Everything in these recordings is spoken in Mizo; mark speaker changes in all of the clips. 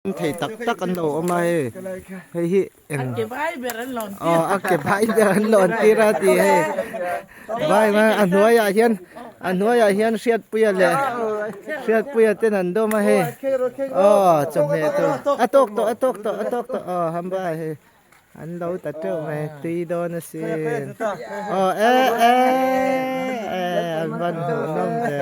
Speaker 1: Thei tak tak an lo awm a hei hei hi eng
Speaker 2: A ke vai ber an lawn tir
Speaker 1: aw a ke vai ber an lawn tir a tih hei vai mai a hnuaiah hian a hnuaiah hian Hriatpuia leh Hriatpuia ten an dawm a hei aw chawhmeh tur a tawk tawh a tawk tawh a tawk tawh aw hambai hei an lo ta teuh mai tui dawn asin aw e e e an van hmuhnawm ve.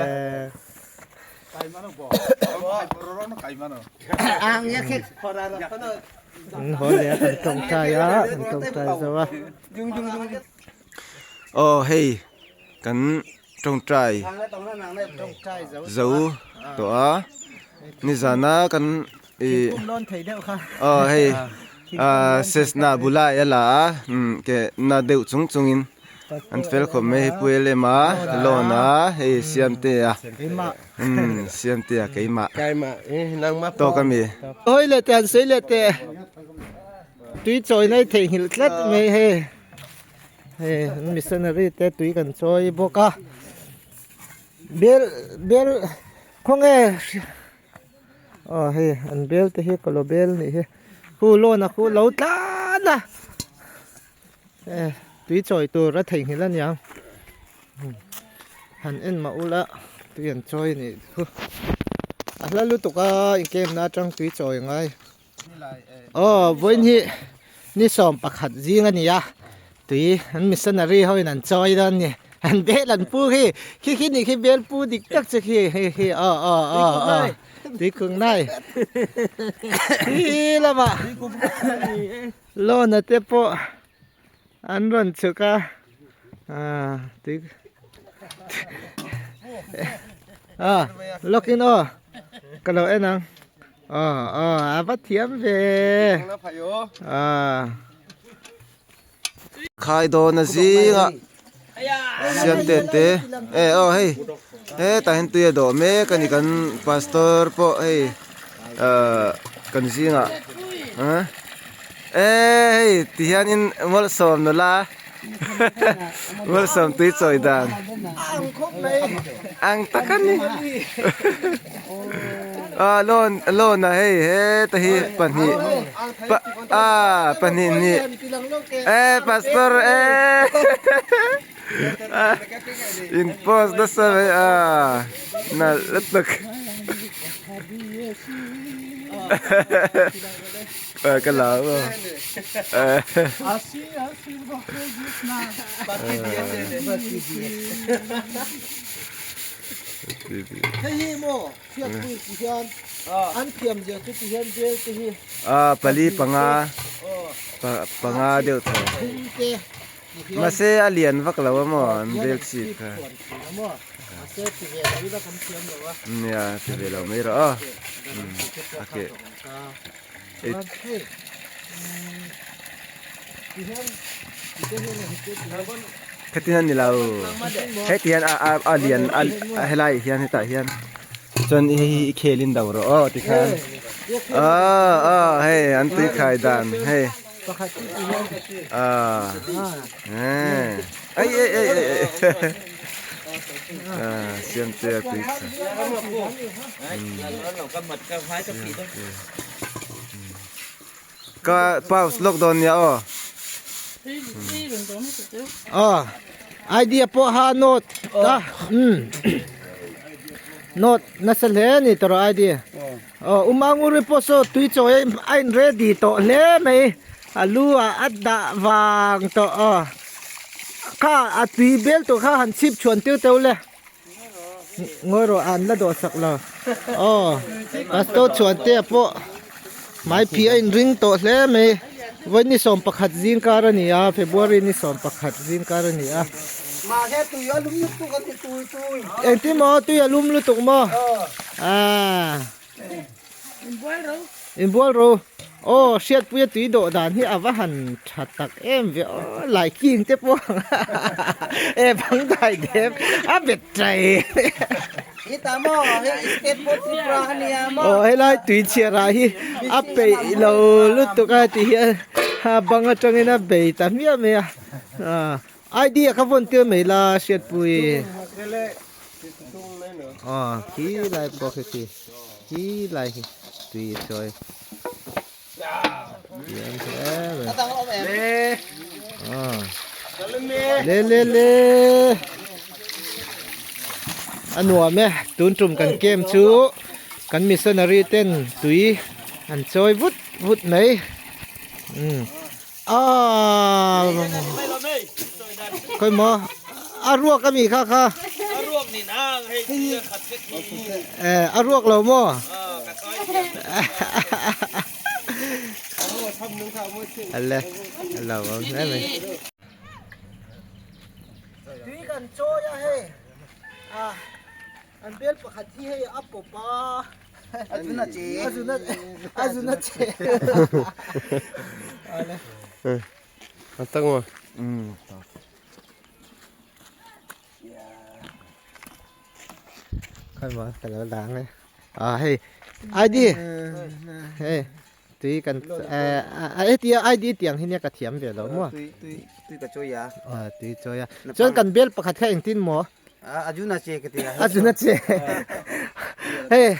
Speaker 1: An haw leh a kan tawngtai a kan tawngtai zo a.
Speaker 3: Aw hei kan tawngtai zo tawh a nizana kan ih aw hei ah sesna bulai a la a ke na deuh chung chungin. An fel khawp mai hei pu lem a loan a hei Siamtea umm Siamtea keimah tawk a mi.
Speaker 1: Hawi leh teh an sawi leh teh tui chawi nai theihnghilh tlat mai hei hei an missionary te tui kan chawi bawk a bel bel khawnge aw hei an bel te hi ka lo bel nih hi khu loan a khu lo tlan a. E tui chawi tur a theihnghilh a niang han en mah ula tui an chawi a nih chu a hla lutuk a inkem na atang tui chawi a ngai aw vawiin hi ni 11 zing a ni a tui an missionary ho in an chawi dawn a ni an bel an pu khi khi khi nih khi bel pu dik tak chu khi hei hi aw aw aw aw tui khung nai hi lamah. Lawna te pawh an rawn chhuk a ah tui ah lawkin aw ka lo en ang aw aw a va thiam ve ah.
Speaker 3: Khai dawn a zinga siam te te e aw hei hetah hian tui a dawh mek a ni kan pastor pawh hei ahh kan zingah ah e hei ti hianin malsawm nula malsawm tui chawi dan ang tak a ni ah lawn lawn ah hei heta hi pahnih ah pahnih hnih e pastor e in post nasa mai a nalh lutuk ka lau a pali panga panga deuh tho mahse a lian vak lo a maw an bel chhip kha nia ti ve lo mai rawh aw a keh Heti hian ni lo heti hian a a lian a helai ah hian hetah hian chuan hei hi i khel in do rawh aw tikhan aw aw hei an tui khai dan hei aw ai ai ai ai ah siamtea tui khai Ka pause lawk dawn nia aw.
Speaker 1: Aw idea pawh ha note ta um note nasa hle a ni tawh idea aw umanguri pawh saw tui chawi a in ready tawh hle mai a lu ah a dah vang tawh aw kha a tui bel tur kha han chhip chhuan tir teuh le. Ngawi rawh an la dawh sak lo aw pastor chhuantea pawh hmai phih a inring tawh hle mai vawi ni 11 zing kar a ni a february ni 11 zing kar a ni a engtin maw tui a lum lutuk maw ah Inbual ro aw hriatpuia tui dawh dan hi a va han tha tak em ve aw lai king te pawh e bang dai dem a bet trai aw helai tui chhiar ah hi a peih lo lutuk a ti hian a bang atangin a bei ta hmiah mai a idea kha vawn tir mai la hriatpui aw khi lai pawh khi khi. Khi lai hi. tui chawi thiam hle mai ah le le le a nuam e tun tum kan camp chu kan missionary ten tui an chawi vut vut mai umm ah khawi maw a ruak ami kha kha eh a ruak lo maw ale a lo awm hle mai tui kan chawi a hei a an bel pakhat hi hei a pawp a a zun a che a zun a a zun a che ale
Speaker 3: a tang maw um
Speaker 1: Khai maw ka lo dang e ah hei ID hei tui kan eh a hetia ID tiang hi nia ka thiam ve lo maw
Speaker 2: tui tui tui ka chawi a
Speaker 1: ah tui chawi a chuan kan bel pakhat kha engtin maw
Speaker 2: a zun a che ka ti a
Speaker 1: a zun a che hei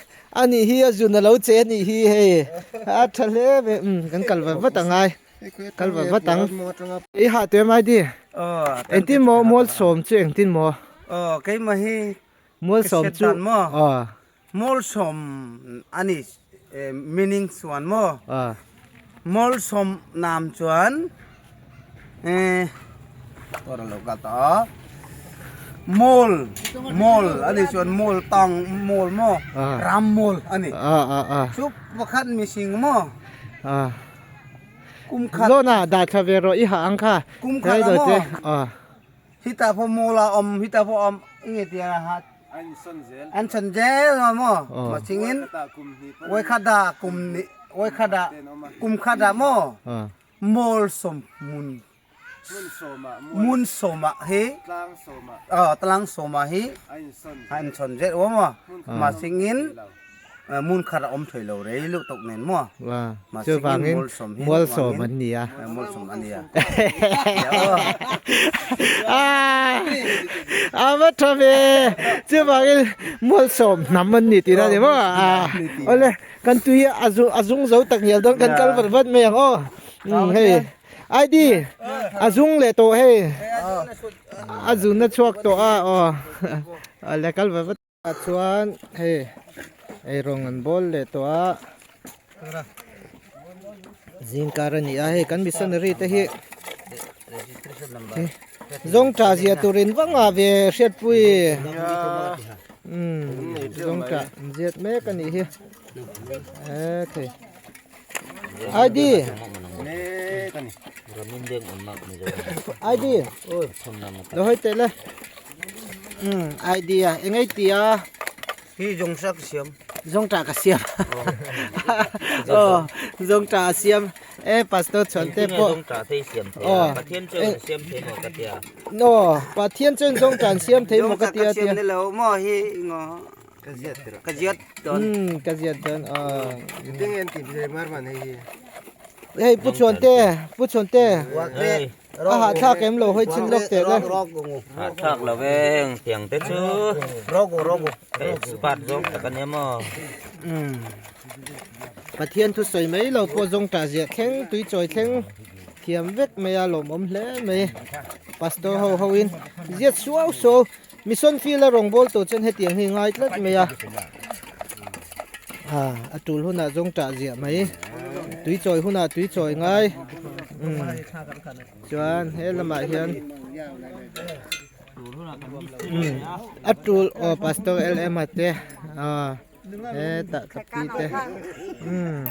Speaker 1: ani hi a zun a lo che anih hi hei a tha hle mai um kan kal vat vat angai kal vat vat ang i hah teh mai di engtin maw mual sawm chu engtin maw
Speaker 2: aw keimah hi
Speaker 1: mual sawm chu aw
Speaker 2: mual sawm ani meaning chuan maw mual sawm nam chuan mual mual ani chuan mual tang mual maw ram mual ani chu pakhat mihring maw kum khat
Speaker 1: Zawna dah thla ve rawh i hah ang kha
Speaker 2: kum khat a maw hita pawh mual a awm hita pawh awm enge tia ha an sawn zel a maw mahsingin vawikhat ah kum hnih vawikhat ah kum khat ah maw mual sawm hmun hmun sawmah hi tlang sawmah hi a insawn zel a maw mahsingin Hmun khat a awm thei lo rei luh tawk nen maw?
Speaker 1: Chuvangin mualsawm an ni a.
Speaker 2: Mualsawm an ni a.
Speaker 1: A va tha ve. Chuvangin mualsawm hnam an ni tihna a ni maw? Awle kan tui a zung zo tak ngial dawn kan kal vat vat mai ang aw. Hei ID a zung leh tawh hei. A zun a chhuak tawh a aw. Awle kal vat vat. Ah chuan hei eirawng an bawl leh tawh a zingkar a ni a hei kan missionary te hi zawng tah zia turin vang ah ve hriatpui umm zawng tah an ziat mek a nih hi okay ID ID lo hawi teh le umm ID a eng ei tia
Speaker 2: hi zawng sa ka siam
Speaker 1: zawng ta ka siam aw zawng ta a siam e pastor chhuan te pawh
Speaker 4: zawng ta thei siam thei a pathian chuan siam thei maw ka tia
Speaker 1: no pathian chuan zawng ta an siam thei maw ka tia
Speaker 2: tia lo maw hi ngo Ka ziat tirh. Ka ziat dawn.
Speaker 1: Umm ka ziat dawn aw.
Speaker 3: Engtin nge an tih ve mar man hei hi.
Speaker 1: Hei Pu Chhuante, Pu Chhuante. A hahthlak em lo hawi chin lawk teh le.
Speaker 4: Hahthlak lo ve heng tiang te chu.
Speaker 2: Rogo rogo.
Speaker 4: Expert zawng tak ania maw.
Speaker 1: Umm. Pathian thu sawi mai lo pawh zawng tah ziah thleng tui chawi thleng thiam vek mai a lawmawm hle mai. Pastor ho ho in ziat suau suau. Mission field a rawngbâwl tawh chuan hetiang hi ngai tlat mai a, ah a tul hunah zawng ṭah ziah mai, tui chawi hunah tui chawi ngai, umm chuan he lamah hian umm a tul aw pastor L_M a te ah hetah ka pi te umm.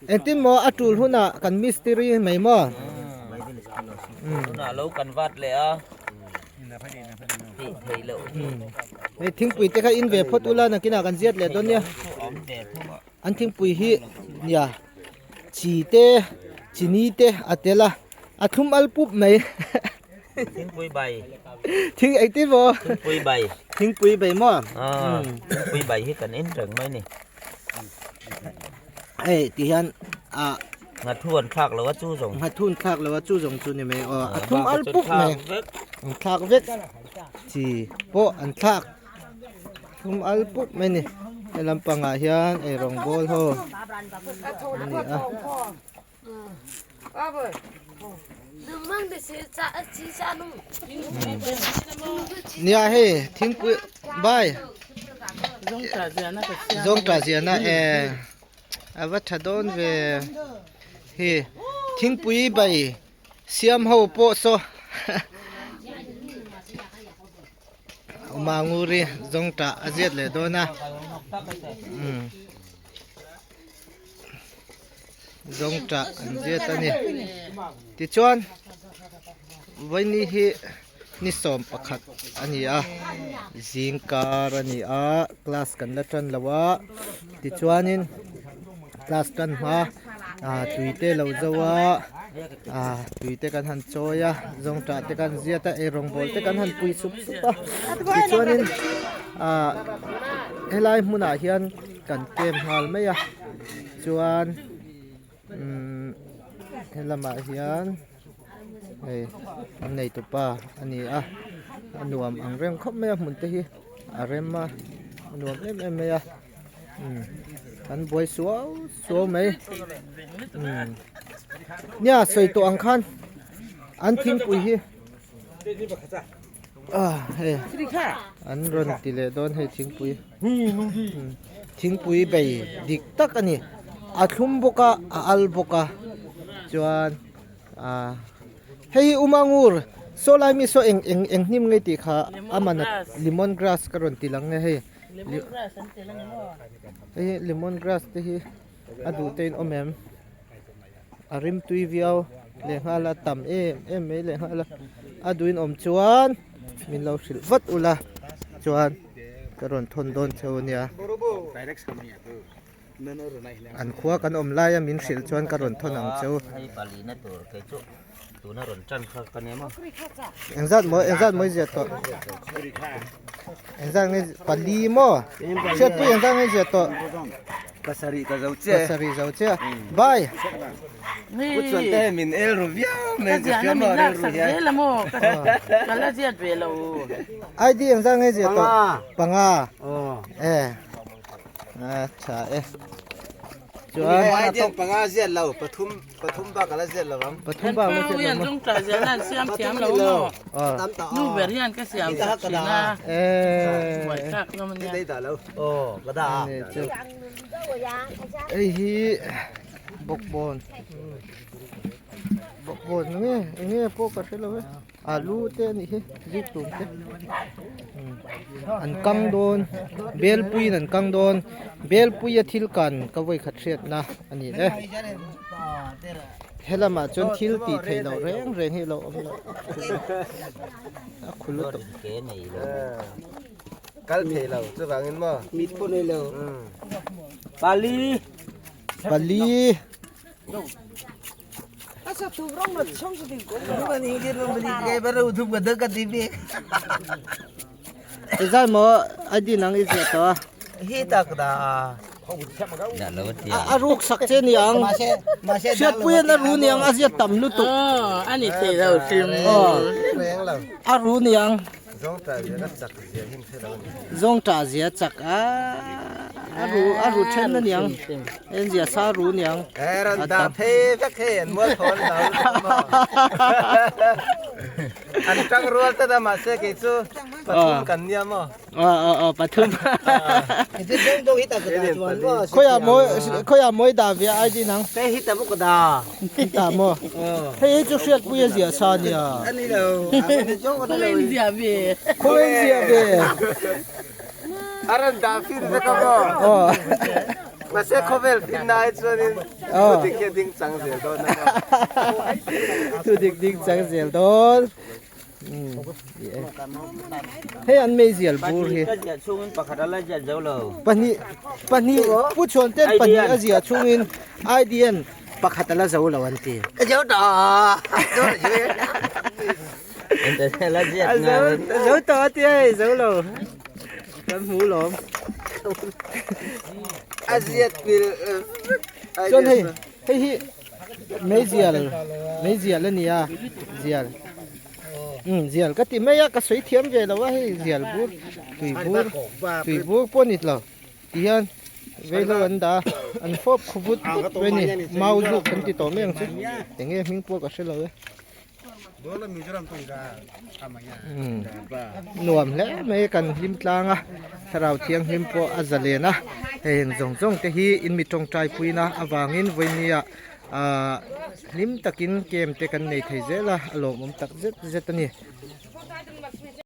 Speaker 1: Engtin maw a tul hunah kan mistiri mai maw?
Speaker 4: Tunah lo kan vat leh a tih theih loh hi.
Speaker 1: Hei thingpui te kha in ve phawt ula nakinah kan ziat leh dawn nia. An thingpui hi nia chi te chini te a tel a a thlum al pup mai.
Speaker 4: Thingpui bai.
Speaker 1: Thing engtin maw?
Speaker 4: Thingpui bai.
Speaker 1: Thingpui bai maw?
Speaker 4: Ah, thingpui bai hi kan en reng mai ni.
Speaker 1: Hei ti hian a
Speaker 4: Nghathu an thlak lo a chu zawng.
Speaker 1: Nghathu an thlak lo a chu zawng chu ni mai aw. A thum al pup mai. An thlak vek. Chi pawh an thlak. Thlum al pup mai a ni. He lampangah hian eirawng bawl ho a ni a. Nia hei thingpui bai zawngtah ziahna e a va tha dawn ve hi thingpui bai siam ho pawh saw Manguri zawngtah a ziat leh dawn a umm. Zawngtah an ziat a ni. Tichuan vawiini hi ni 11 a ni a, zingkar a ni a, class kan la tan lo a, tichuanin class tan hma ah tui te lo zo a, ah tui te kan han chawi a, zawngtah te kan ziat a, eirawngbawl te kan han pui sup sup a, tichuanin ah helai hmunah hian kan kem nghal mai a chuan umm helamah hian hei an neitupa a ni a a nuam ang reng khawp mai a hmun te hi a rem a a nuam em em mai a umm an buai suau suau mai umm nia sawi tawh ang khan an thingpui hi. Ah hei an rawn ti leh dawn hei thingpui thingpui bei dik tak a ni a thlum bawk a a al bawk a chuan ah hei hi umangur saw lai mi saw eng eng eng hnim nge tih kha a man a lemon grass ka rawn ti lang nge hei hei hi lemon grass te hi a duh te in awm em. A rim tui viau lehnghal a tam em em mai lehnghal a a duhin awm chuan min lo hrilh vat ula chuan ka rawn thawn dawn cheu ania an khua kan awm laia min hrilh chuan ka rawn thawn ang cheu. Engzat mawi engzat mawi ziah tawh engzat nge pali maw hriatpui engzat nge ziah tawh.
Speaker 3: Pasarih ka zo che.
Speaker 1: Pasarih zo che. Bye.
Speaker 3: Ku chuan te min el ru viau mai ka hria maw rel ru hian.
Speaker 4: Ka la ziat ve lo.
Speaker 1: ID engzat nge ziah tawh? Panga. Eh. A tha e. Chuan
Speaker 3: ID panga ziat lo pathum pathum bak a la ziat lo ang.
Speaker 1: Pathum bak la ziat lo.
Speaker 4: Zung ta ziah nan siam thiam lo maw. Nu ber hian ka siam sak thin a.
Speaker 1: Eh.
Speaker 4: Buai thlak hlawm ania.
Speaker 2: Aw ka dah a.
Speaker 1: Hei hi bawkbawn bawkbawn nge enge pawh ka hre lo e alu te a nih hi ziktum te an kang dawn belpui in an kang dawn belpui a thil kan ka vawikhat hriatna a ni e helamah chuan thil tih theih loh reng reng hi a lo awm lo a khul lutuk.
Speaker 3: Kal thei lo chuvangin maw?
Speaker 2: Mit pawh nei lo. Pali.
Speaker 1: Pali. Zai maw ID nang i ziah tawh a.
Speaker 2: Hi tak da.
Speaker 1: A ruk sak che niang. Hriatpui an a ru niang a ziat tam lutuk.
Speaker 4: A ni thei lo hrim.
Speaker 1: A ru niang.
Speaker 3: Zawngṭah zia ka chak zia hi hre lo a ni.
Speaker 1: Zawngṭah zia chak a a ru a ru then a niang en zia sa ru niang.
Speaker 3: Eh rawn dah phei vek hei an mual thawn lo lutuk maw. An tang rual tlat a mahse kei chu pathum kan nia maw.
Speaker 1: Aw aw pathum. Khawiah mawi khawiah mawi dah ve a ID nang.
Speaker 2: Hei hi ta bawk da.
Speaker 1: Hi ta maw. Hei hi chu hriatpui a ziah sa nia.
Speaker 2: Ani lo.
Speaker 4: Khawiin ziah ve.
Speaker 1: Khawiin ziah ve.
Speaker 3: A rawn dah fin vek a maw.
Speaker 1: Aw.
Speaker 3: Mahse khawvel fin na ai chuanin thudik hi a ding chang zel dawn a maw.
Speaker 1: Thudik ding chang zel dawn. Hei an meizial bur hi.
Speaker 4: Ka ziah chhungin pakhat a la ziah zo lo.
Speaker 1: Pahnih pahnih pu chhuan ten pahnih a ziah chhungin IDN pakhat a la zo lo an ti.
Speaker 2: Ka zo ta.
Speaker 4: La ziah
Speaker 1: A zo zo tawh a ti hei zo lo. Kan hmu lawm.
Speaker 3: A ziat pil.
Speaker 1: Chuan hei hei hi meizial meizial a ni a zial. Um zial ka ti mai a ka sawi thiam ve lo a hei zial bur tui bur tui bur pawh ni lo ti hian veilo an dah a an fawp khu vut vut mai a ni mau zuk kan ti tawh mai ang chu eng nge hming pawh ka hre lo e. Nuam hle mai kan hlim tlang a thlarau thianghlim pawh a zalen a hei eng zawng zawng te hi in mi tawngtai puina avangin vawinia ahh hlim takin camp te kan nei thei zel a a lawmawm tak zet zet a ni.